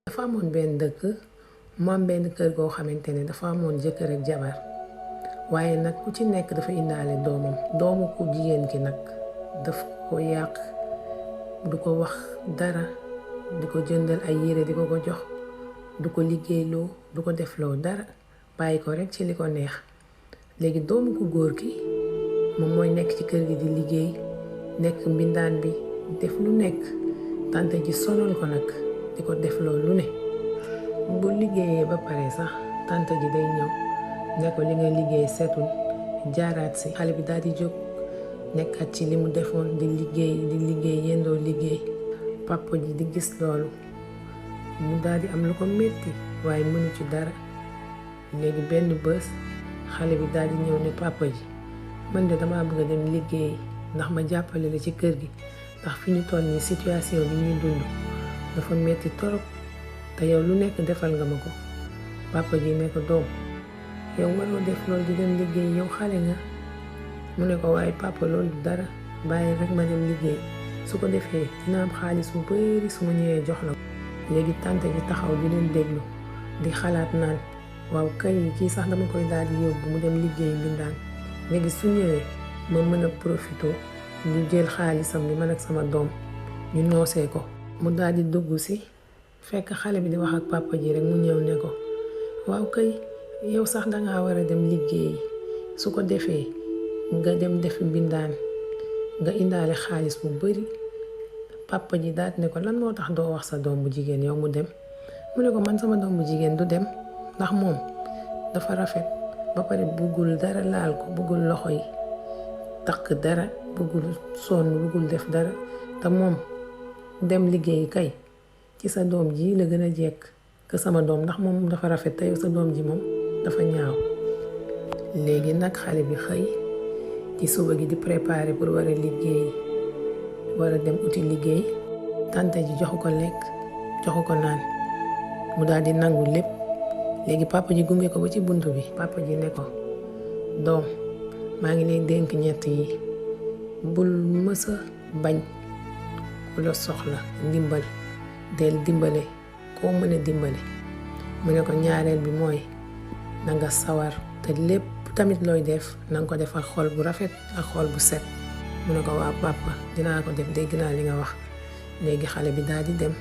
dafa amoon benn dëkk mu am benn kër goo xamante ne dafa amoon jëkkër ak jabar waaye nag ku ci nekk dafa indaale doomam doomu ku jigéen ki nag daf ko yàq du ko wax dara di ko jëndal ay yére di ko ko jox du ko liggéeyloo du ko defloo dara bàyyi ko rekk ci li ko neex léegi doomu ku góor ki moom mooy nekk ci kër gi di liggéey nekk mbindaan bi def lu nekk tante ji sonal ko nag di ko defloo lu ne bu liggéeyee ba pare sax tante ji day ñëw ne ko li nga liggéey seetul jaaraat si xale bi daal di jóg nekkat ci li mu defoon di liggéey yendoo liggéey papa ji di gis loolu mu daal di am lu ko metti waaye mënu ci dara léegi benn bés xale bi daal di ñëw ne papa ji man de dama bëgg a dem liggéey ndax ma jàppale la ci kër gi ndax fi ñu toll nii situation bi ñuy dund dafa metti torop te yow lu nekk defal nga ma ko papa ji ne ko doom yow waroo def loolu di dem liggéey yow xale nga mu ne ko waaye papa loolu du dara bàyyi rek ma dem liggéey su ko defee dina am xaalis bu bari su ma ñëwee jox la ko léegi tante ji taxaw di leen déglu di xalaat naan waaw kay kii sax dama koy daal di yóbbu mu dem liggéey mbindaan léegi su ñëwee ma mën a profité ñu jël xaalisam bi man ak sama doom ñu noosee ko mu daal di dugg si fekk xale bi di wax ak papa ji rek mu ñëw ne ko waaw kay yow sax dangaa war a dem liggéey su ko defee nga dem defi mbindaan nga indaale xaalis bu bari papa ji daal ne ko lan moo tax doo wax sa doom bu jigéen yow mu dem mu ne ko man sama doom bu jigéen du dem ndax moom dafa rafet ba pare bëggul dara laal ko bëggul loxo yi takk dara bëggul sonn bëggul def dara te moom dem liggéey kay ci sa doom ji la gën a jekk que sama doom ndax moom dafa rafet te yow sa doom ji moom dafa ñaaw léegi nag xale bi xëy ci suba gi di préparer pour war a liggéey war a dem uti liggéey tante ji joxu ko lekk joxu ko naan mu daal di nangu lépp léegi papa ji gunge ko ba ci buntu bi papa ji ne ko doom maa ngi lay dénk ñett yi bul mësa bañ ku la soxla ndimbal del dimbale koo mën a dimbale mu ne ko ñaareel bi mooy na nga sawar te lépp tamit looy def na nga ko def ak xol bu rafet ak xol bu set mu ne ko waa papa dinaa ko def dégg naa li nga wax léegi xale bi daal di dem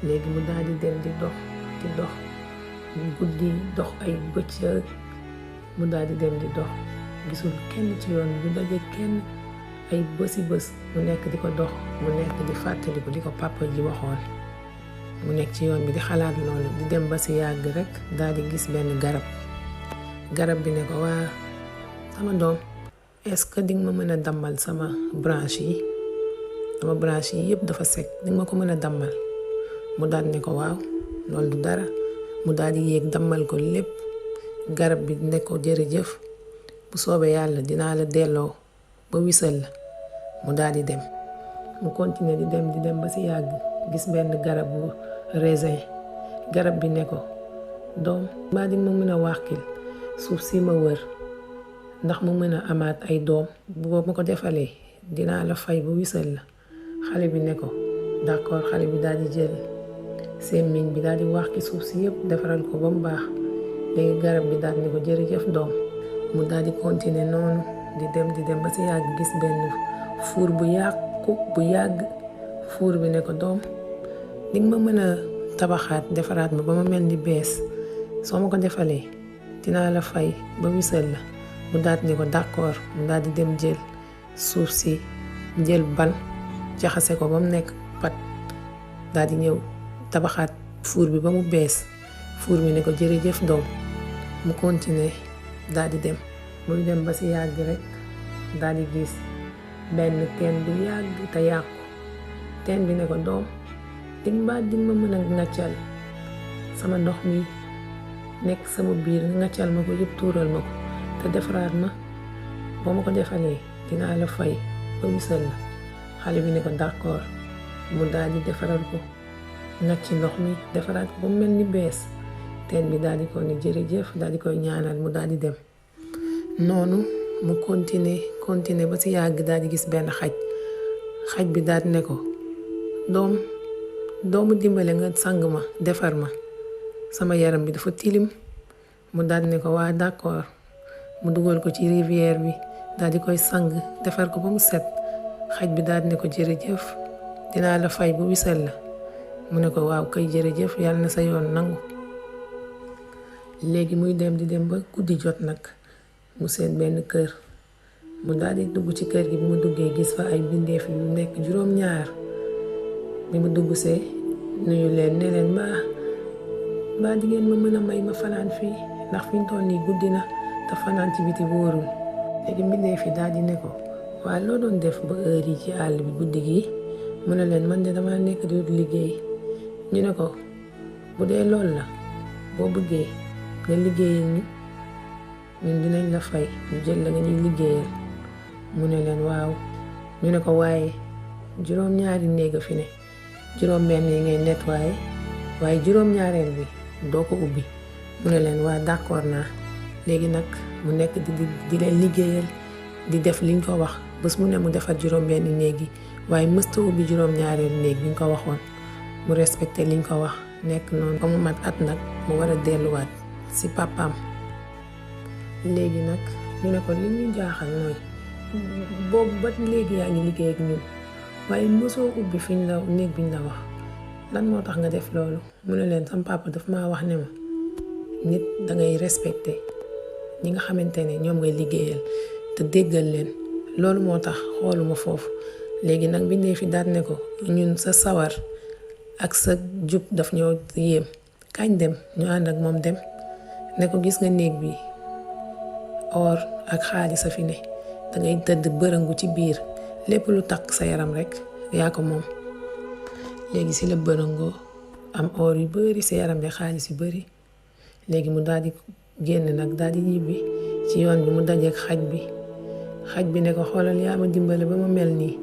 léegi mu daal di dem di dox guddi dox ay bëccëg mu daal di dem di dox gisul kenn ci yoon bu daje kenn ay bësi bës mu nekk di ko dox mu nekk di fàttaliku di ko papa ji waxoon mu nekk ci yoon bi di xalaat loolu di dem ba si yàgg rek daal di gis benn garab bi ne ko waa sama doom est-ce que di nga ma mën a dammal sama branche yi yëpp dafa sec di nga ma ko mën a dammal mu daal ne ko waaw loolu du dara mu daal di yéeg dammal ko lépp garab bi ne ko jërëjëf bu soobee yàlla dinaa la delloo ba wisal la mu daal di dem mu continuer di dem ba si yàgg gis benn garabu raisin garab bi ne ko doom mbaa di ma mën a wàqil suuf si ma wër ndax mu mën a amaat ay doom boo ma ko defalee dinaa la fay ba wisal la xale bi ne ko d'accord xale bi daal di jël semmiñ bi daal di wàqi suuf si yëpp defaral ko ba mu baax léegi garab bi daal ne ko jërëjëf doom mu daal di continuer noonu di dem ba si yàgg gis benn fuur bu yàgg fuur bi ne ko doom di nga ma mën a tabaxaat defaraat ma ba ma mel ni bees soo ma ko defalee dinaa la fay ba wisal la mu daal ne ko d'accord mu daal di dem jël suuf si jël ban jaxase ko ba mu nekk pat daal di ñëw tabaxaat fuur bi ba mu bees fuur bi ne ko jërëjëf doom mu continuer daal di dem muy dem ba si yàgg rek daal di gis benn teen bu yàgg te yàqu teen bi ne ko doom di ma mën a ngaccal sama ndox mi nekk sama biir ngaccal ma ko yëpp tuural ma ko te defaraat ma boo ma ko defalee dinaa la fay ba wisal la xale bi ne ko d'accord mu daal di defaral ko ngacci ndox mi defaraat ko ba mel ni bees teen bi daal di ko ne jërëjëf daal di koy ñaanal mu daal di dem noonu mu continuer ba si yàgg daal di gis benn xaj bi daal di ne ko doom doomu dimbale nga sang ma defar ma sama yaram bi dafa tilim. mu daal ne ko waa d'accord mu dugal ko ci rivière bi daal di koy sang defar ko ba mu set. xaj bi daal ne ko jërëjëf dinaa la fay bu wisal la. mu ne ko waaw kay jërëjëf yàlla na sa yoon nangu. léegi muy dem di dem ba guddi jot nag mu seen benn kër mu daal di dugg ci kër gi. bi mu duggee gis fa ay bindeef yu nekk juróom-ñaar. bi mu dugg see nuyu leen ne leen mbaa di ngeen ma mën a may ma fanaan fii ndax fi ñu toll nii guddi na te fanaan ci biti wóorul. léegi bindeef yi daal di ne ko waa loo doon def ba heure yi ci àll bi guddi gi. mu ne leen man de dama nekk di liggéey. ñu ne ko bu dee loolu la boo bëggee nga liggéeyal ñun dinañ la fay ñu jël la nga ñuy liggéeyal. mu ne leen waaw. ñu ne ko waaye juróom-ñaari néeg a fi ne juróom-benn yi ngay nettoyé waaye juróom-ñaareel bi doo ko ubbi. mu ne leen waa d'accord naa. léegi nag mu nekk di leen liggéeyal di def liñ ko wax bés mu ne mu defar juróom-benn néeg yi waaye mësta ubbi juróom-ñaareel néeg biñ ko waxoon. mu respecté liñ ko wax nekk noonu ba mu mat at nag mu war a delluwaat ci papaam. léegi nag ñu ne ko li ñu jaaxal mooy boobu ba léegi yaa ngi liggéey ak ñun waaye mosoo ubbi fiñ la néeg biñ la wax lan moo tax nga def loolu. mu ne leen sam papa daf maa wax ne ma nit dangay respecté ñi nga xamante ne ñoom ngay liggéeyal te déggal leen loolu moo tax xooluma foofu. léegi nag bindee fi daal ne ko ñun sa sawar ak sa jub daf ñoo yéem kañ dem ñu ànd ak moom dem. ne ko gis nga néeg bi or ak xaalis a fi ne dangay tëdd bërëngu ci biir lépp lu takk sa yaram rek yaa ko moom. léegi si la bërëngoo am or yu bari sa yaram bi xaalis yu bari. léegi mu daal di génn nag daal di ñibbi ci yoon bi mu dajeek xaj bi. xaj bi ne ko xoolal yaa ma dimbale ba ma mel nii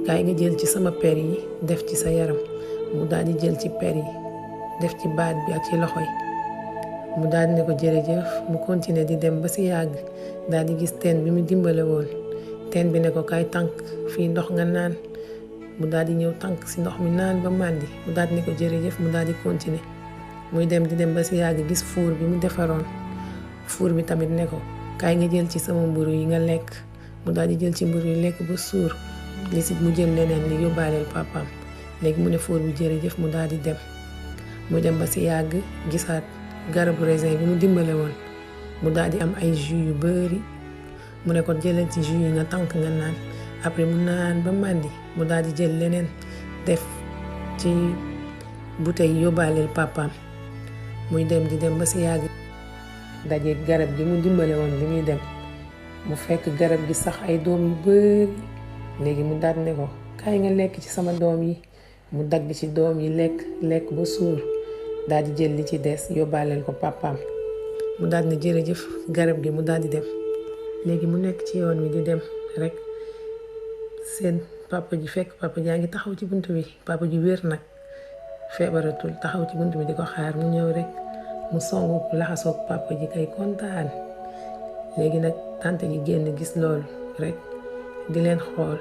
kaay nga jël ci sama per yi def ci sa yaram. mu daal di jël ci per yi def ci baat bi ak ci loxo yi. mu daal di ne ko jërëjëf. mu continuer di dem ba si yàgg daal di gis teen bi mu dimbale woon. teen bi ne ko kaay tànk fii ndox nga naan. mu daal di ñëw tànk si ndox mi naan ba màndi. mu daal di ne ko jërëjëf. mu daal di continuer muy dem di dem ba si yàgg gis fuur bi mu defaroon. fuur bi tamit ne ko kaay nga jël ci sama mburu yi nga lekk. mu daal di jël ci mburu yi lekk ba suur li si mu jël leneen li yóbbaaleel papaam. léegi mu ne fuur bi jërëjëf. mu daal di dem mu dem ba si yàgg gisaat garabu raisin bi mu dimbale woon. mu daal di am ay jus yu bari. mu ne ko jëlal ci jus yi nga tànk nga naan. après mu naan ba màndi mu daal di jël leneen def ci bouteille yóbbaaleel papaam. muy dem di dem ba si yàgg daje garab gi mu dimbale woon bi muy dem mu fekk garab gi sax ay doom yu bari. léegi mu daal ne ko kaay nga lekk ci sama doom yi. mu dagg ci doom yi lekk ba suur daal di jël li ci des yóbbaaleel ko papaam. mu daal ne jërëjëf garab gi mu daal di dem. léegi mu nekk ci yoon wi di dem rek seen papa ji fekk papa jaa ngi taxaw ci buntu bi. papa ji wér nag feebaratul taxaw ci buntu bi di ko xaar mu ñëw rek mu songu laxasoog papa ji kay kontaan. léegi nag tante ji génn gis loolu rek di leen xool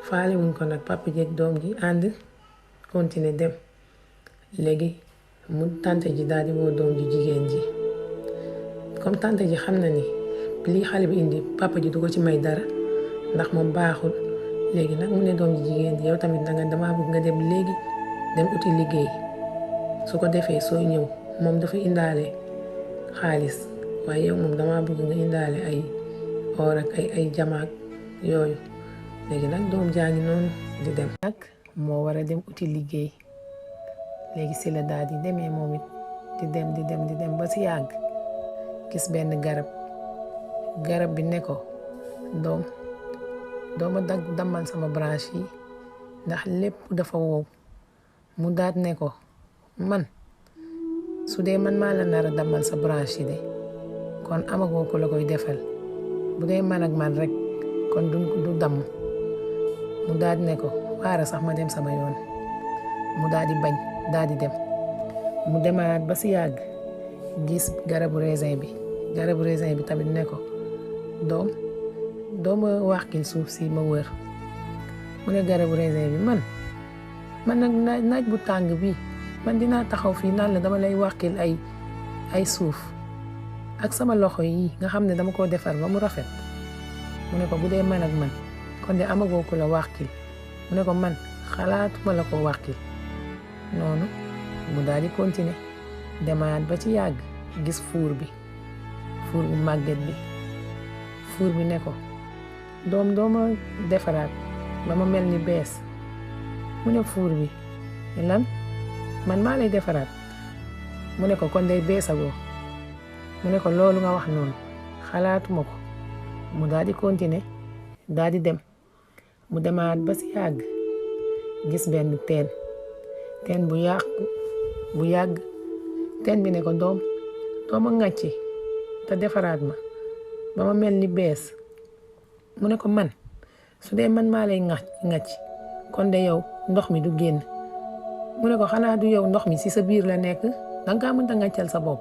faale wuñ ko nag. papa ji ak doom ji ànd continuer dem. léegi mu tante ji daal di woo doom ji jigéen ji comme tante ji xam na ni lii xale bi indi papa ji du ko ci may dara ndax moom baaxul. léegi nag mu ne doom ji jigéen ji yow tamit damaa bëgg nga dem léegi dem uti liggéey su ko defee sooy ñëw moom dafa indaale xaalis waaye yow moom damaa bëgg nga indaale ay or ak ay jamaak yooyu. léegi nag doom jaa ngi noonu di dem. nag moo war a dem uti liggéey. léegi si la daal di demee moom it di dem ba si yàgg gis benn garab bi ne ko dooma dammal sama branche yi ndax lépp dafa wow. mu daat ne ko man su dee man maa la nar a dammal sa branche yi de kon amagoo ko la koy defal. bu dee man ak man rek kon du damm. mu daat ne ko waara sax ma dem sama yoon. mu daal di bañ daal di dem. mu demaat ba si yàgg gis garabu raisin bi tamit ne ko dooma waxkil suuf si ma wër. mu ne garabu raisin bi man man nag naaj bu tàng bi man dinaa taxaw fii naan la dama lay wàqil ay suuf ak sama loxo yi nga xam ne dama ko defar ba mu rafet. mu ne ko bu dee man ak man kon de amagoo ko la wàqil. mu ne ko man xalaatuma la ko wàqil. noonu mu daal di continuer demaat ba ci yàgg gis fuur bu màgget bi. fuur bi ne ko dooma defaraat ba ma mel ni bees. mu ne fuur bi lan man maa lay defaraat. mu ne ko kon day beesagoo. mu ne ko loolu nga wax noonu xalaatuma ko. mu daal di continuer daal di dem. mu demaat ba ci yàgg gis benn teen bu yàgg. teen bi ne ko dooma ŋàcci te defaraat ma ba ma mel ni bees. mu ne ko man su dee man maa lay ŋàcc kon de yow ndox mi du génn. mu ne ko xanaa du yow ndox mi ci sa biir la nekk danga kaa mënta ŋàccal sa bopp.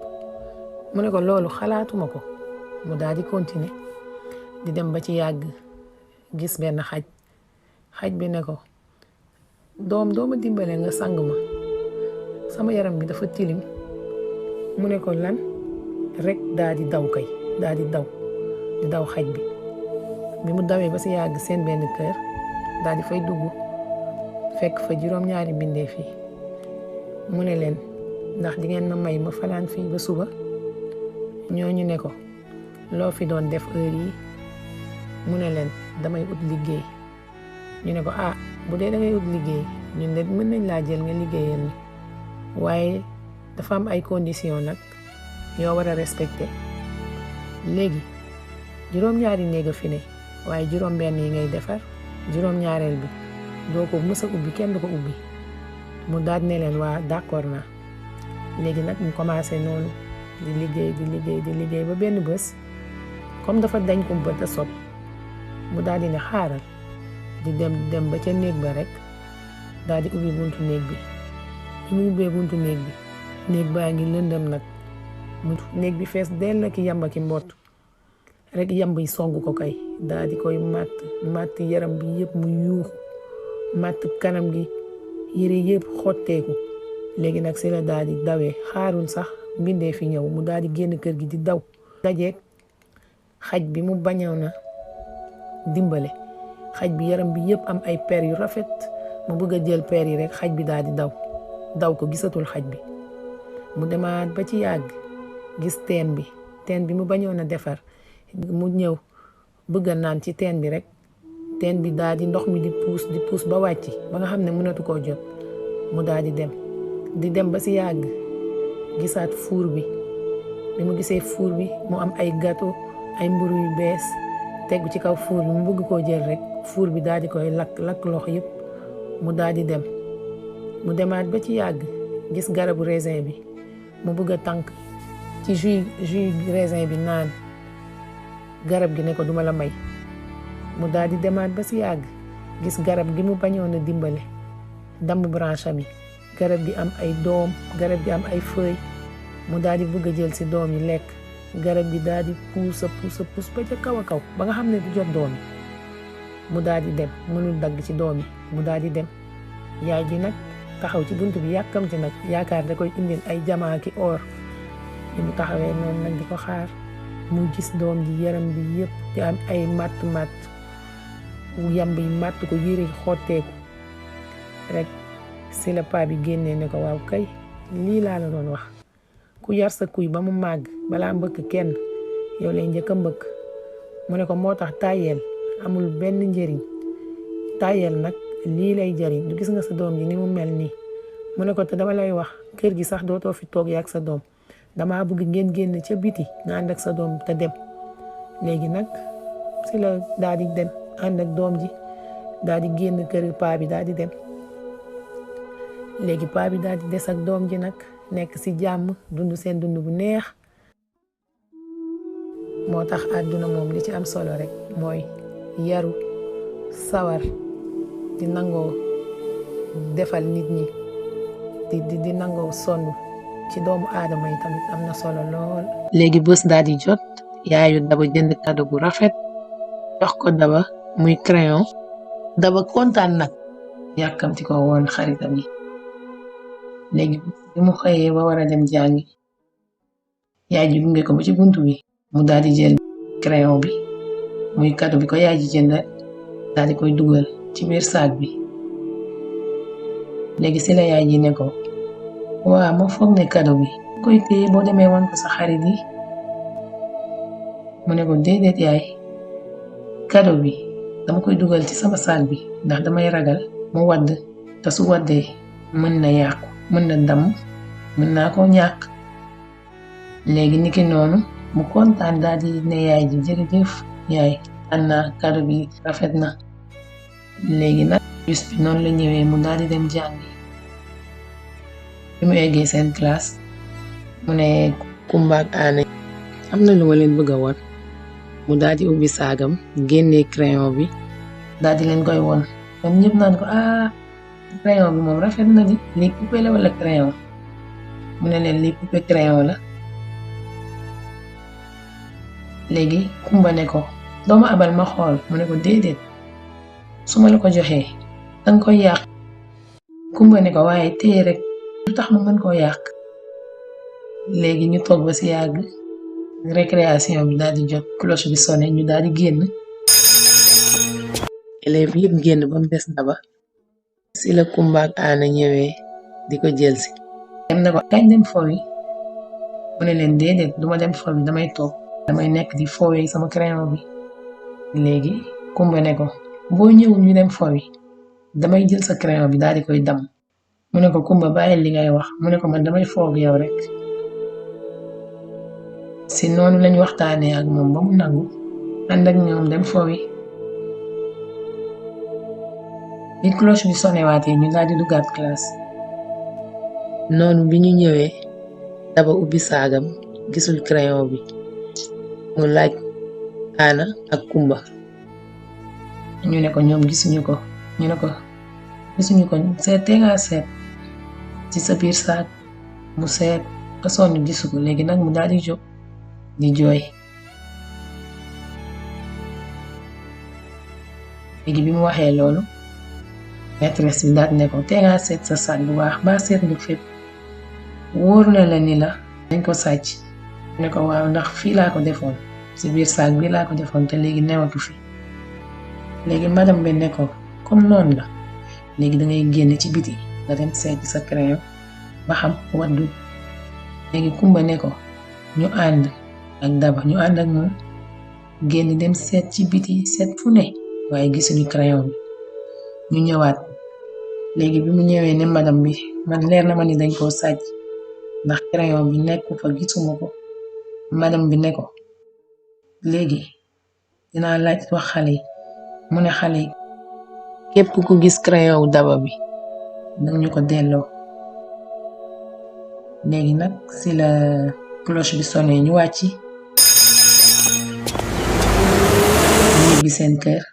mu ne ko loolu xalaatuma ko. mu daal di continuer di dem ba ci yàgg gis benn xaj bi ne ko dooma dimbale nga sang ma sama yaram bi dafa tilim. mu ne ko lan rek daal di daw di daw xaj bi mu dawee ba ci yàgg seen benn kër daal di fay dugg fekk fa juróom-ñaari mbindeef yi. mu ne leen ndax di ngeen ma may ma fanaan fii ba suba. ñooñu ne ko loo fi doon def heure yi. mu ne leen damay ut liggéey. ñu ne ko bu dee dangay ut liggéey ñun de mën nañ laa jël nga liggéeyal ni waaye dafa am ay conditions nag yoo war a respecté. léegi juróom-ñaari néeg a fi ne waaye juróom-benn yi ngay defar juróom-ñaareel bi doo ko mës a ubbi kenn du ko ubbi. mu daal ne leen waa d'accord naa. léegi nag mu commencé noonu di liggéey ba benn bés comme dafa dañ ko bët a sot mu daal di ne xaaral di dem ba ca néeg ba rek daal di ubbi buntu néeg bi. mu ubbee buntu néeg bi néeg baa ngi lëndëm nag néeg bi fees dell ki yamba ki mbott rek yamb yi song ko kay daal di koy màtt yaram bi yëpp mu yuuxu màtt kanam gi yére yëpp xotteeku. léegi nag si la daal di dawee xaarul sax mbindee fi ñëw mu daal di génn kër gi di daw dajeeg xaj bi mu bañoon na dimbale. xaj bi yaram bi yëpp am ay per yu rafet mu bëgg a jël per yi rek xaj bi daal di daw ko gisatul xaj bi. mu demaat ba ci yàgg gis teen bi mu bañoon a defar. mu ñëw bëgg a naan ci teen bi rek teen bi daal di ndox mi di puus ba wàcc ba nga xam ne mënatu koo jot. mu daal di dem ba ci yàgg gisaat fuur bi mu gisee fuur bi mu am ay gâteau ay mburu yu bees tegu ci kaw fuur bi mu bëgg koo jël rek fuur bi daal di koy lakk loxo yëpp. mu daal di dem mu demaat ba ci yàgg gis garabu raisin bi mu bëgg a tànk ci jus raisin bi naan garab gi ne ko duma la may. mu daal di demaat ba ci yàgg gis garab gi mu bañoon a dimbale damm branche am yi garab gi am ay doom garab gi am ay feuilles mu daal di bëgg a jël ci doom yi lekk garab gi daal di puus ba ca kaw a kaw ba nga xam ne du jot doom yi. mu daal di dem mënul dagg ci doom yi mu daal di dem. yaay ji nag taxaw ci bunt bi yàkkamti nag yaakaar da koy indil ay jamaa ki or. bi mu taxawee noonu nag di ko xaar mu gis doom ji yaram bi yëpp di am ay matt yamb yi matt ko yére xotteeku rek si la paa bi génnee ne ko waaw kay lii laa la doon wax ku yar sa kuy ba mu màgg balaa mbëkk kenn yow lay njëkk a mbëkk. mu ne ko moo tax tàyyeel amul benn njëriñ tàyyeel nag lii lay jariñ du gis nga sa doom ji ni mu mel nii. mu ne ko te dama lay wax kër gi sax dootoo fi toog yaak sa doom damaa bëgg ngeen génn ca biti nga ànd ak sa doom te dem. léegi nag si la daal di dem ànd ak doom ji daal di génn kër paa bi daal di dem. léegi paa bi daal di des ak doom ji nag nekk ci jàmm dund seen dund bu neex. moo tax àdduna moom li ci am solo rek mooy yaru sawar di nangoo defal nit ñi di nangoo sonn ci doomu aadama yi tamit am na solo lool. léegi bés daal di jot yaayu Daba jënd cadeau bu rafet jox ko Daba muy crayon. Daba kontaan nag yàkkamti ko woon xaritam yi. léegi bi mu xëyee ba war a dem jàngi yaay ji gunge ko ba ci buntu bi mu daal di jël crayon bi muy cadeau bi ko yaay ji jënd daal di koy dugal ci biir saak bi. léegi si la yaay ji ne ko waa ma foog ne cadeau bi koy téye boo demee wan ko sa xarit yi. mu ne ko déedéet yaay, cadeau bi dama koy dugal ci sama saak bi ndax damay ragal mu wadd te su waddee mën na yàqu mën na damm mën naa ko ñàkk. léegi niki noonu mu kontaan daal di ne yaay ji jërëjëf yaay tànn naa cadeau bi rafet na. léegi nag bis bi noonu la ñëwee mu daal di dem jàngi. bi mu eggee seen classe mu ne Kumba ak Aana am na lu ma leen bëgg a won. mu daal di ubbi saagam génnee crayon bi daal di leen koy won. ñoom ñëpp naan ko crayon bi moom rafet na di lii poupée la wala crayon. mu ne leen lii poupée crayon la. léegi Kumba ne ko dooma abal ma xool. mu ne ko déedéet su ma la ko joxee danga koy yàq. Kumba ne ko waaye téye rek lu tax mu mën koo yàq. léegi ñu toog ba si yàgg récréation bi daal di jot cloche bi sonné ñu daal di génn. élèves yëpp génn ba mu des Daba. si la Kumba ak Aana ñëwee di ko jël si. dem na ko kañ dem foowi. mu ne leen déedéet duma dem foowi damay toog damay nekk di foowee sama crayon bi. léegi Kumba ne ko boo ñëwul ñu dem foowi damay jël sa crayon bi daal di koy damm. mu ne ko Kumba bàyyi li ngay wax. mu ne ko man damay foog yow rek. si noonu lañ waxtaanee ak moom ba mu nangu ànd ak ñoom dem foowi. bi cloche bi sonewaatee ñu daal di duggaat classe. noonu bi ñu ñëwee Daba ubbi saagam gisul crayon bi mu laaj Aana ak Kumba. ñu ne ko ñoom gisuñu ko. ñu ne ko gisuñu ko seetee nga seet ci sa biir saag. mu seet ba sonn gisu ko. léegi nag mu daal di jóg di jooy. léegi bi mu waxee loolu maîtresse bi daal ne ko tee nga seet sa saag bu baax ba seet nga fépp wóor na la ni la dañ ko sàcc. ne ko waaw ndax fii laa ko defoon si biir saag bi laa ko defoon te léegi newatu fi. léegi madame bi ne ko comme noonu la léegi da ngay génn ci biti nga dem seet sa crayon ba xam waddu. léegi Kumba ne ko ñu ànd ak Daba ñu ànd ak moom génn dem seet ci biti seet fu ne waaye gisuñu crayon bi. ñu ñëwaat. léegi bi mu ñëwee ne madame bi man leer na ma ni dañ koo sàcc ndax crayon bi nekku fa gisuma ko. madame bi ne ko léegi dinaa laaj wax xale yi. mu ne xale yi képp ku gis crayon wu Daba bi nag ñu ko delloo. léegi nag si la cloche bi sonné ñu wàcc ñibbi seen kër.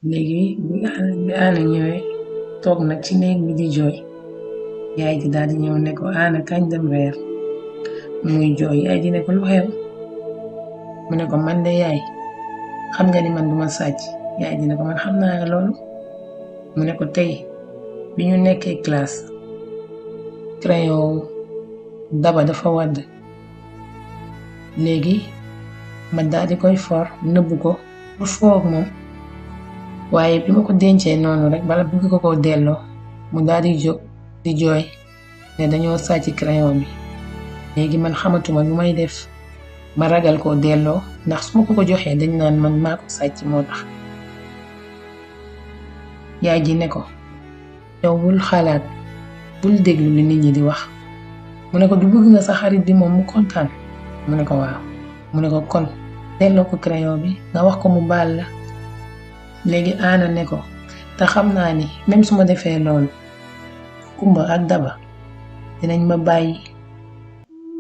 léegi bi Aana ñëwee toog nag ci néeg bi di jooy. yaay ji daal di ñëw ne ko Aana kañ dem reer. muy jooy yaay ji ne ko lu xew. mu ne ko man de yaay xam nga ni man duma sàcc. yaay ji ne ko man xam naa loolu. mu ne ko tey bi ñu nekkee classe crayon Daba dafa wadd. léegi ma daal di koy for nëbb ko pour foog moom. waaye bi ma ko dencee noonu rek bala bëgg ko delloo mu daal di jóg di jooy ne dañoo sàcc crayon bi. léegi man xamatuma lu may def. ma ragal koo delloo ndax su ma ko joxee dañ naan man maa ko sàcc moo tax. yaay ji ne ko yow bul xalaat bul déglu li nit ñi di wax. mu ne ko du bëgg nga sa xarit bi moom mu kontaan. mu ne ko waaw. mu ne ko kon delloo ko crayon bi nga wax ko mu baal la. léegi Aana ne ko te xam naa ni même su ma defee loolu Kumba ak Daba dinañ ma bàyyi.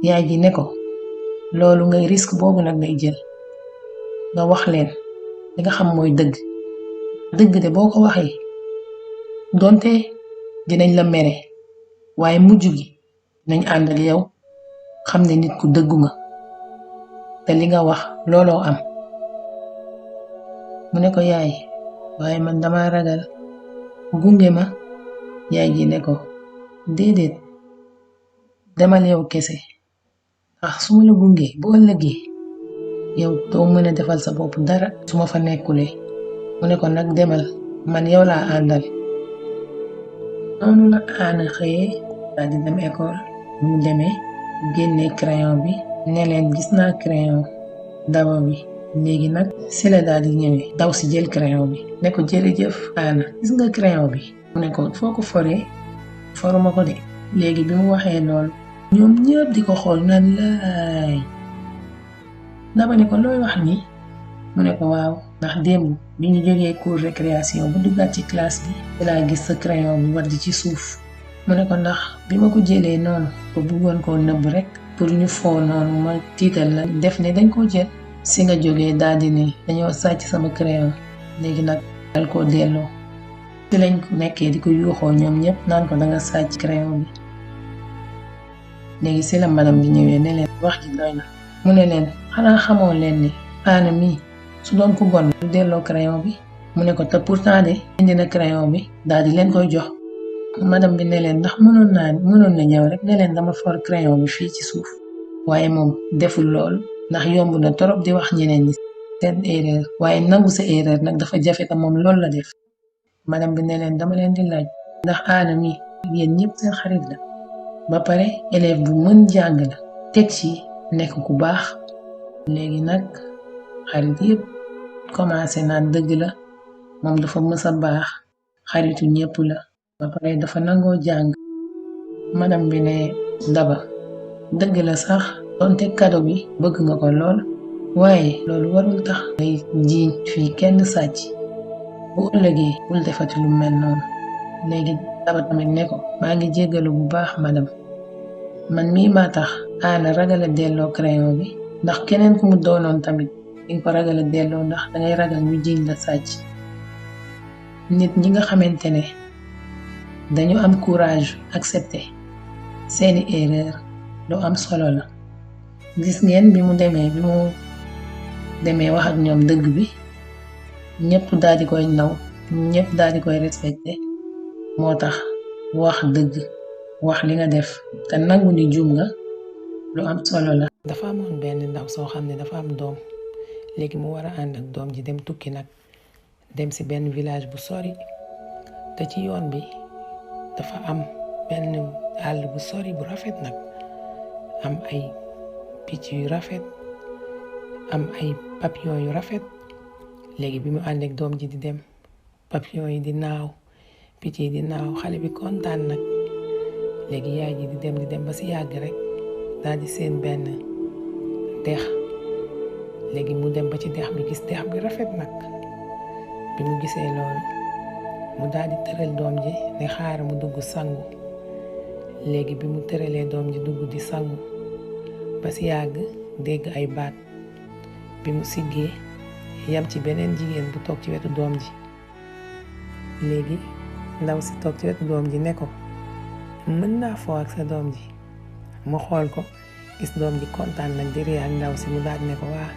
yaay ji ne ko loolu ngay risque boobu nag ngay jël nga wax leen li nga xam mooy dëgg. dëgg de boo ko waxee donte dinañ la mere waaye mujj gi dinañ ànd ak yow xam ne nit ku dëggu nga te li nga wax looloo am. mu ne ko yaay waaye man dama ragal gunge ma. Yaay ji ne ko déedéet demal yow kese ndax su ma la gungee bu ëllëgee yow doo mën a defal sa bopp dara su ma fa nekkulee. mu ne ko nag demal man yow laa àndal. noonu la Aana xëyee daal di dem école. mu demee génnee crayon bi ne leen gis naa crayon Daba bi. léegi nag si la daal di ñëwee daw si jël crayon bi ne ko jërëjëf Aana gis nga crayon bi. mu ne ko foo ko foree foruma ko de. léegi bi mu waxee loolu ñoom ñëpp di ko xool naan laay. Daba ne ko looy wax nii. mu ne ko waaw ndax démb bi ñu jógee cours récréation bu duggaat ci classe bi ci laa gis sa crayon bi wadd ci suuf. mu ne ko ndax bi ma ko jëlee noonu ko bëggoon koo nëbb rek pour ñu foo noonu ma tiital la def ne dañ koo jël. si nga jógee daal di ne dañoo sàcc sama crayon léegi nag dal koo delloo. ci lañ nekkee di ko yuuxoo ñoom ñëpp naan ko danga sàcc crayon bi. léegi si la madame bi ñëwee ne leen wax ji doy na. mu ne leen xanaa xamoo leen ni Aana mii su doon ko bon du delloo crayon bi. mu ne ko te pourtant de indi na crayon bi daal di leen koy jox. madame bi ne leen ndax mënoon na ñëw rek ne leen dama for crayon bi fii ci suuf. waaye moom deful loolu ndax yomb na torop di wax ñeneen ñi seen erreur waaye nangu sa erreur nag dafa jafe te moom loolu la def. madame bi ne leen dama leen di laaj ndax Aana mii yéen ñëpp seen xarit la ba pare élève bu mën jàng la teg ci nekk ku baax. léegi nag xarit yëpp commencé naan dëgg la moom dafa mës a baax xaritu ñëpp la ba pare dafa nangoo jàng. madame bi ne Daba dëgg la sax donte cadeau bi bëgg nga ko lool waaye loolu warul tax ngay jiiñ fii kenn sàcc. bu ëllëgee bul defati lu mel noonu. léegi Daba tamit ne ko maa ngi jéggalu bu baax madame man mii maa tax Aana ragal a delloo crayon bi ndax keneen ku mu doonoon tamit dinga ko ragal a delloo ndax dangay ragal ñu jiiñ la sàcc. nit ñi nga xamante ne dañu am courage accepter seeni erreur lu am solo la. gis ngeen bi mu demee wax ak ñoom dëgg bi ñëpp daal di koy naw ñëpp daal di koy respecté. moo tax wax dëgg wax li nga def te nangu ni juum nga lu am solo la. dafa amoon benn ndaw soo xam ne dafa am doom léegi mu war a ànd ak doom ji dem tukki nag dem ci benn village bu sori te ci yoon bi dafa am benn àll bu sori bu rafet nag am ay picc yu rafet am ay papillon yu rafet. léegi bi mu ànd ak doom ji di dem papillon yi di naaw picc yi di naaw xale bi kontaan nag. léegi yaay ji di dem ba ci yàgg rek daal di seen benn dex. léegi mu dem ba ci dex bi gis dex bi rafet nag. bi mu gisee loolu mu daal di tëral doom ji ne xaar mu dugg sangu. léegi bi mu tëralee doom ji dugg di sangu ba ci yàgg dégg ay baat. bi mu siggee yam ci beneen jigéen bu toog ci wetu doom ji. léegi ndaw si toog ci wetu doom ji ne ko mën naa foo ak sa doom ji. mu xool ko gis doom ji kontaan nag di ree ak ndaw si mu daal ne ko waa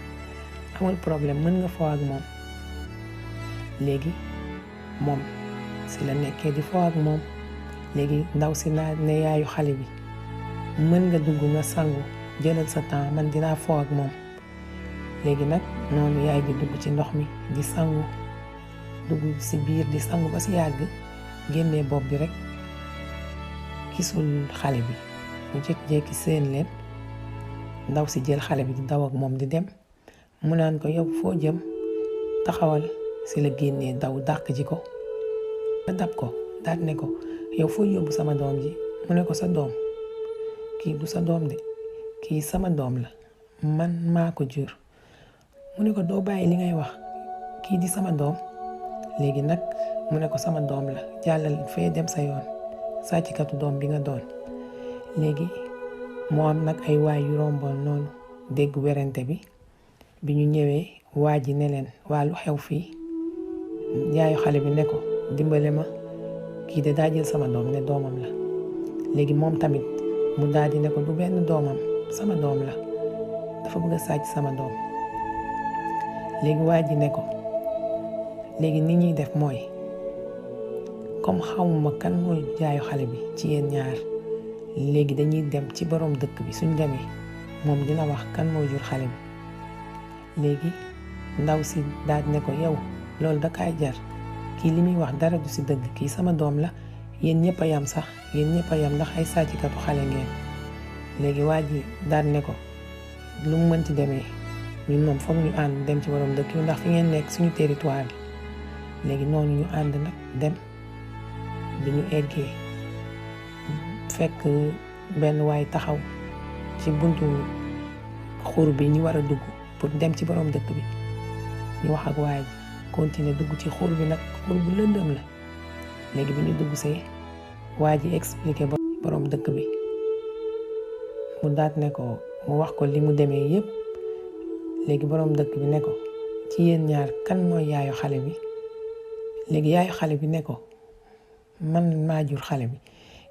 amul problème mën nga foo ak moom. léegi moom si la nekkee di foo ak moom. léegi ndaw si naa ne yaayu xale bi mën nga dugg nga sangu jëlal sa temps man dinaa foo ak moom. léegi nag noonu yaay ji dugg ci ndox mi di sangu dugg ci biir di sangu ba ci yàgg génnee bopp bi rek gisul xale bi. mu jékki-jékki seen leen ndaw si jël xale bi di daw ak moom di dem. mu naan ko yow foo jëm taxawal. ci la génnee daw dàq ji ko ba dab ko daal ne ko yow foo yóbbu sama doom ji. mu ne ko sa doom kii du sa doom de kii sama doom la man maa ko jur. mu ne ko doo bàyyi li ngay wax kii di sama doom. léegi nag mu ne ko sama doom la jàllal fee dem sa yoon sàcckatu doom bi nga doon. léegi moo am nag ay waay yu romboon noonu dégg werante bi. bi ñu ñëwee waa ji ne leen waa lu xew fii. yaayu xale bi ne ko dimbale ma kii de daa jël sama doom ne doomam la. léegi moom tamit mu daal di ne ko du benn doomam sama doom la dafa bëgg a sàcc sama doom. léegi waa ji ne ko léegi ni ñuy def mooy comme xamuma kan mooy yaayu xale bi ci yéen ñaar léegi dañuy dem ci borom dëkk bi suñ demee moom dina wax kan moo jur xale bi. léegi ndaw si daal ne ko yow loolu da kaay jar kii li muy wax dara du si dëgg kii sama doom la yéen ñëpp a yam sax yéen ñëpp a yam ndax ay sàccikatu xale ngeen. léegi waa ji daal ne ko lu mu mënti demee ñun moom foog ñu ànd dem ci borom dëkk bi ndax fi ngeen nekk suñu territoire bi. léegi noonu ñu ànd nag dem bi ñu eggee fekk benn waay taxaw ci buntu xur bi ñu war a dugg pour dem ci borom dëkk bi. ñu wax ak waa ji continuer dugg ci xur bi nag xur bu lëndëm la. léegi bi ñu dugg see waa ji expliqué borom dëkk bi mu daat ne ko mu wax ko li mu demee yépp. léegi borom dëkk bi ne ko ci yéen ñaar kan mooy yaayu xale bi. léegi yaayu xale bi ne ko man maa jur xale bi.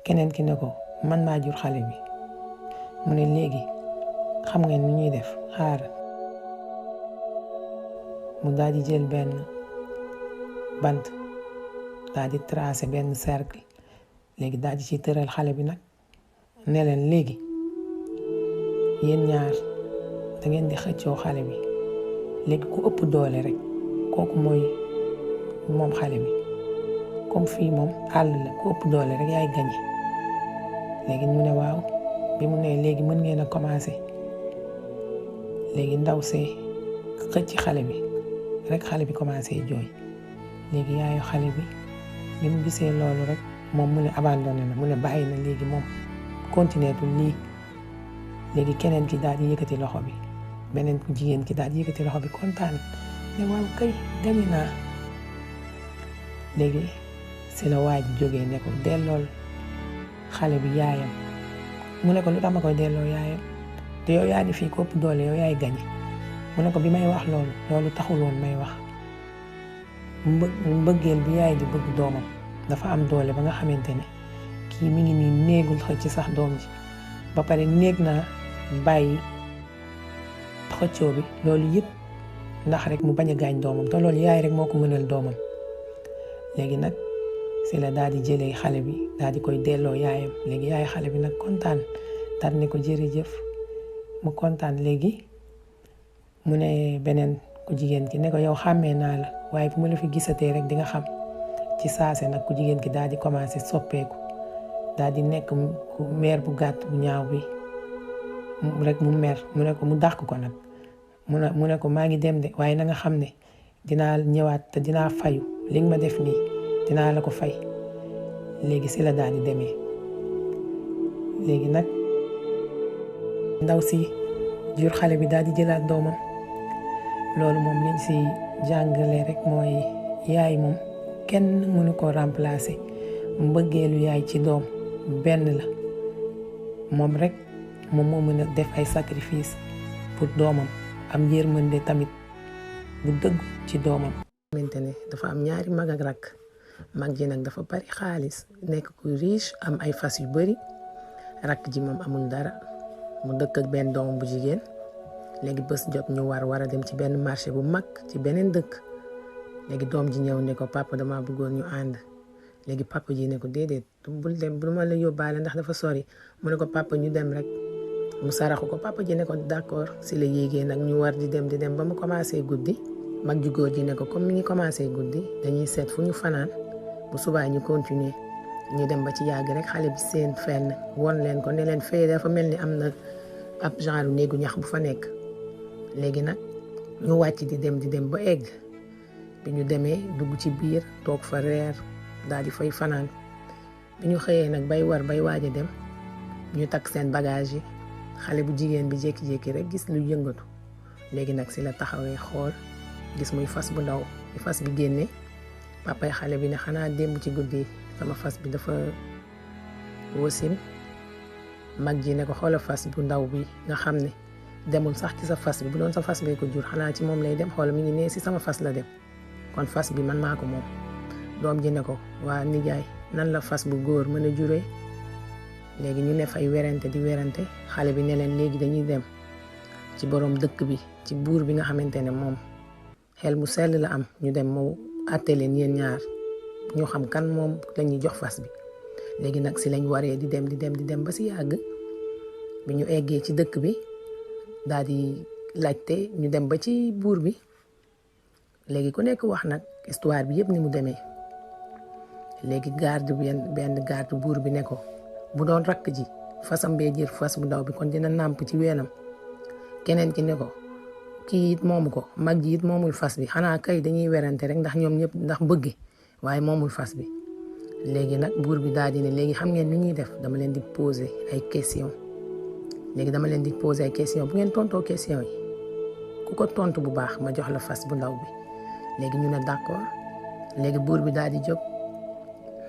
keneen ki ne ko man maa jur xale bi. mu ne léegi xam ngeen ni ñuy def xaar mu daal di jël benn bant daal di tracé benn cercle. léegi daal di ci tëral xale bi nag ne leen léegi yéen ñaar da ngeen di xëccoo xale bi. léegi ku ëpp doole rek kooku mooy moom xale bi. comme fii moom àll la ku ëpp doole rek yaay gañe. léegi mu ne waaw bi mu ne léegi mën ngeen a commencé. léegi ndaw see xëcc xale bi rek xale bi commencé jooy. léegi yaayu xale bi mu gisee loolu rek moom mu ne abandonné na mu ne bàyyi na léegi moom continuer tul lii. léegi keneen ki daal di yëkkati loxo bi beneen ku jigéen ki daal di yëkkati loxo bi kontaan ne waaw kay gañe naa. léegi si la waa ji jógee ne ko dellool xale bi yaayam. mu ne ko lu tax ma koy delloo yaayam te yow yaa di fii ko ëpp doole yow yaay gañe. mu ne ko bi may wax loolu taxul woon may wax mbëggeel bi yaay di bëgg doomam dafa am doole ba nga xamante ne kii mi ngi nii néegul xëcc sax doom ji ba pare néeg naa bàyyi xëccoo bi loolu yëpp ndax rek mu bañ a gaañ doomam te loolu yaay rek moo ko mënal doomam. léegi nag si la daal di jëlee xale bi daal di koy delloo yaayam. léegi yaay xale bi nag kontaan daal ne ko jërëjëf mu kontaan. léegi mu ne beneen ku jigéen ki ne ko yow xàmmee naa la waaye bu ma la fi gisatee rek di nga xam. ci saase nag ku jigéen ki daal di commencé soppeeku daal di nekk meer bu gàtt bu ñaaw bi rek mu mer. mu ne ko mu dàq ko nag mu ne ko maa ngi dem de waaye na nga xam ne dinaa ñëwaat te dinaa fayu li nga ma def nii dinaa la ko fay. léegi si la daal di demee. léegi nag ndaw si jur xale bi daal di jëlaat doomam. loolu moom liñ si jàngale rek mooy yaay moom kenn mënu ko remplacer. mbëggeelu yaay ci doom benn la moom rek moom moo mën a def ay sacrifice pour doomam am yërmande tamit bu dëgg ci doomam. xamante ne dafa am ñaari mag ak rakk. mag ji nag dafa bari xaalis nekk ku riche am ay fas yu bari. rakk ji moom amul dara mu dëkk ak benn doomam bu jigéen. léegi bés jot ñu war a dem ci benn marché bu mag ci beneen dëkk. léegi doom ji ñëw ne ko papa dama bëggoon ñu ànd. léegi papa ji ne ko déedéet bul dem bu ma la yóbbaale ndax dafa sori. mu ne ko papa ñu dem rek mu saraxu ko. papa ji ne ko d'accord. si la yéegee nag ñu war di dem ba mu commencé guddi. mag ju góor ji ne ko comme mi ngi commencé guddi dañuy seet fu ñu fanaan bu subaa ñu continuer. ñu dem ba ci yàgg rek xale bi seen fenn won leen ko ne leen fee dafa mel ni am na ab genre néegu ñax bu fa nekk. léegi nag ñu wàcc di dem ba egg. bi ñu demee dugg ci biir toog fa reer daal di fay fanaan. bi ñu xëyee nag bay waaj a dem ñu takk seen bagage yi. xale bu jigéen bi jékki-jékki rek gis lu yëngatu. léegi nag si la taxawee xool gis muy fas bu ndaw bi fas bi génnee. papay xale bi ne xanaa démb ci guddi sama fas bi dafa wasin. mag ji ne ko xoola fas bu ndaw bi nga xam ne demul sax ci sa fas bi bu doon sa fas bee ko jur xanaa ci moom lay dem xoola mi ngi nee si sama fas la dem kon fas bi man maa ko moom. doom ji ne ko waa nijaay nan la fas bu góor mën a juree. léegi ñu ne fay werante di werante. xale bi ne leen léegi dañuy dem ci borom dëkk bi ci buur bi nga xamante ne moom xel mu sell la am. ñu dem mu àtte leen yéen ñaar ñu xam kan moom lañuy jox fas bi. léegi nag si lañ waree di dem ba si yàgg bi ñu eggee ci dëkk bi daal di laajte ñu dem ba ci buur bi léegi ku nekk wax nag histoire bi yëpp ni mu demee. léegi garde benn garde buur bi ne ko bu doon rakk ji fasam bee jër fas bu ndaw bi kon dina nàmp ci weenam. keneen ki ne ko kii it moomu ko mag ji it moomul fas bi xanaa kay dañuy werante rek ndax ñoom ñëpp ndax bëgge waaye moomul fas bi. léegi nag buur bi daal di ne léegi xam ngeen ni ñuy def dama leen di poser ay question bu ngeen tontoo question yi ku ko tontu bu baax ma jox la fas bu ndaw bi. léegi ñu ne d'accord. léegi buur bi daal di jóg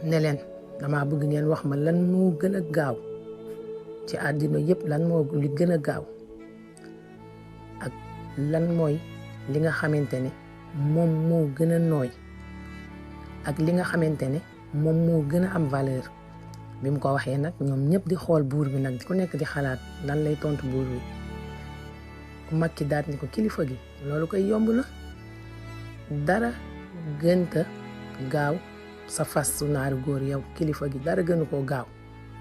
ne leen dama bëgg ngeen wax ma lan moo gën a gaaw ci àddina yëpp lan moo li gën a gaaw ak lan mooy li nga xamante ne moom moo gën a nooy ak li nga xamante ne moom moo gën a am valeur. bi mu ko waxee nag ñoom ñëpp di xool buur bi nag ku nekk di xalaat lan lay tontu buur bi. ku mag ki daat ni ko kilifa gi loolu koy yomb na dara gënta gaaw sa fas su naaru góor yow kilifa gi dara gënu koo gaaw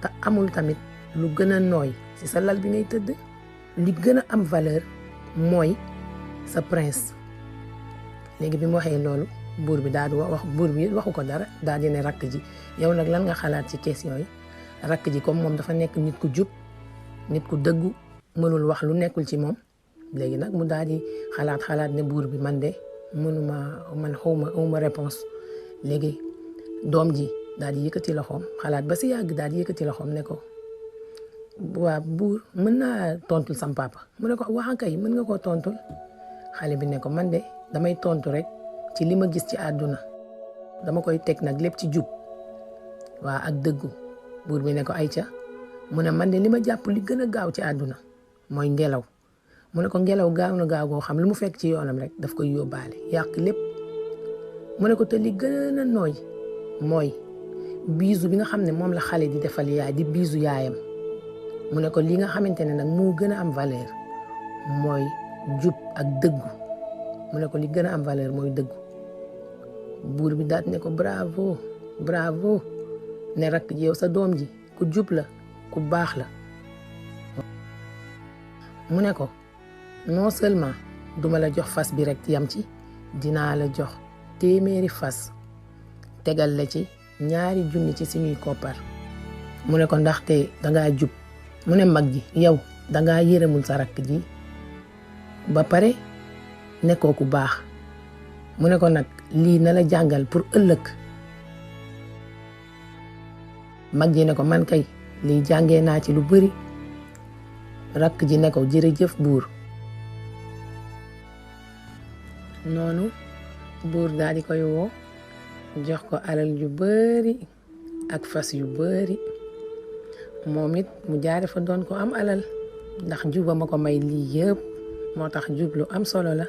te amul tamit lu gën a nooy ci sa lal bi ngay tëdd. li gën a am valeur mooy sa prince. léegi bi mu waxee loolu buur bi daal di buur bi waxu ko dara daal di ne rakk ji yow nag lan nga xalaat ci question yi. rakk ji comme moom dafa nekk nit ku jub nit ku dëggu mënul wax lu nekkul ci moom. léegi nag mu daal di xalaat ne buur bi man de man xawma réponse. léegi doom ji daal di yëkkati loxoom xalaat ba si yàgg daal di yëkkati loxoom ne ko waa buur mën naa tontul sam papa. mu ne ko wax kay mën nga koo tontul. xale bi ne ko man de damay tontu rek ci li ma gis ci àdduna dama koy teg nag lépp ci jub waa ak dëggu. buur bi ne ko ayca mu ne man de li ma jàpp li gën a gaaw ci àdduna mooy ngelaw. mu ne ko ngelaw gaaw na gaaw goo xam lu mu fekk ci yoonam rek daf koy yóbbaale yàq lépp. mu ne ko te li gën a nooy mooy biisu bi nga xam ne moom la xale di defal yaay di biisu yaayam. mu ne ko li nga xamante ne nag moo gën a am valeur mooy jub ak dëggu. mu ne ko li gën a am valeur mooy dëggu. buur bi daat ne ko bravo ne rakk ji yow sa doom ji ku jub la ku baax la. mu ne ko non seulement duma la jox fas bi rek yam ci dinaa la jox 100 fas tegal la ci 2 junni ci suñuy koppar. mu ne ko ndaxte dangaa jub. mu ne mag ji yow dangaa yërëmul sa rakk ji ba pare nekkoo ku baax. mu ne ko nag lii na la jàngal pour ëllëg. mag ji ne ko man kay lii jàngee naa ci lu bari. rakk ji ne ko jërëjëf buur. noonu buur daal di koy woo jox ko alal yu bari ak fas yu bari. moom it mu jaare fa doon ko am alal ndax juba ma ko may lii yëpp moo tax jub lu am solo la.